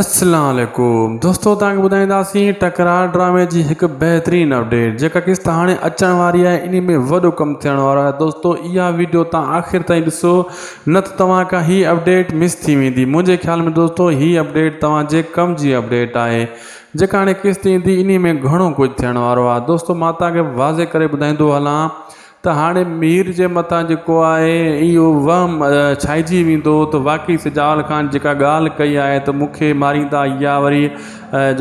اسلام عليڪم دوستو توهان کي ٻڌائينداسين ٽڪراء ڊرامي جي هڪ بهترين اپڊيٽ جيڪا قسط هاڻي اچڻ واري آهي انهي ۾ وڏو ڪم ٿيڻ وارو آهي دوستو اها ويڊيو توهان آخر تائين ڏسو نه ته توهان کان هي اپڊيٽ مس ٿي ويندي منهنجي خيال ۾ دوستو هي اپڊيٽ توهان جي ڪم جي اپڊيٽ آهي جيڪا هاڻي قسط ايندي انهي ۾ گهڻو ڪجهه ٿيڻ وارو آهي دوستو مان توهان کي واضح ڪري ٻڌائيندو هلان ته هاڻي مير جي مٿان جيڪو آهي اهو وهم ڇائجي ويندو ته واقعي سجاول خان جيڪا ڳالهه ڪئي آهي ته مون کي ماريندا يا وري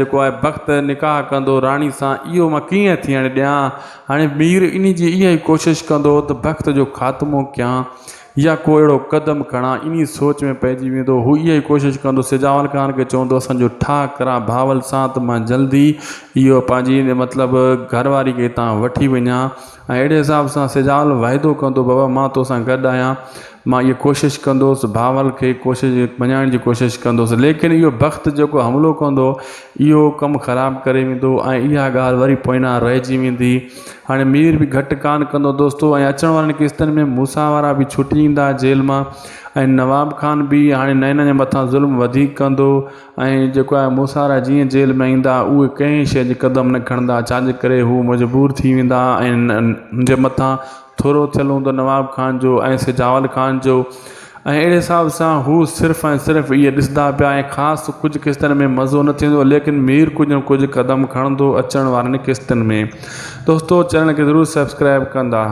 جيڪو آهي بخت نڪاح ڪندو راڻي سان اهو مان ڪيئن ٿيڻ ڏيان هاڻي مير انهي جي اها ئي ڪوشش ڪندو ته بخت جو خاتمو ڪيان يا ڪو اهڙو قدم کڻان انهي سوچ ۾ پئجي ويندو هو اها ئي ڪوشش ڪندو سجاول خان کي چوندو اسان جو ٺاهه ڪران بهاول سان ته مان جلدي اهو پنهنجي مطلب گهر واري کي هتان وٺي وڃان ۽ اهڙي حساب سان سجاول واعدو ڪندو بابا مان توسان گڏ آهيان مان اها ڪوشش ڪندوس بهاول کي ڪوشش مڃائڻ جي ڪوشش ڪندوس ليڪن اهو بخت جيڪو حملو ڪندو اهو ڪم خراب ڪري ويندو ۽ اها ڳالهه وري پوئنا رهجي ويندي هاڻي مير به گهٽ ڪانه ڪندو دوستو ۽ اچڻ وارن قسطن ۾ موسيٰ وارا به ڇٽي ايندا جيل مان ۽ نواب خان به هاڻي نينا جي مٿان ظلم وڌيڪ ڪندو ۽ جيڪو آهي موسارا جيئن جيل ۾ ايندا اهي ڪنهن شيء جي قدم نه کڻندا ڇا جي ڪري هو مجبور ٿي ويندا ۽ ان جي مٿان ٿورو ٿيل هوندو نواب خان جو ۽ سجاول خان جو ۽ اهڙي حساب سان هو صرف ۽ صرف اهي ڏسندا پيا ۽ خاص ڪجهه قسطن ۾ مزو نه ٿيندو ليڪن مير ڪجهه نه ڪجهه قدم کڻندو اچڻ وارن قسطن ۾ دوستو چينل کي ضرور سبسڪرائب ڪندا.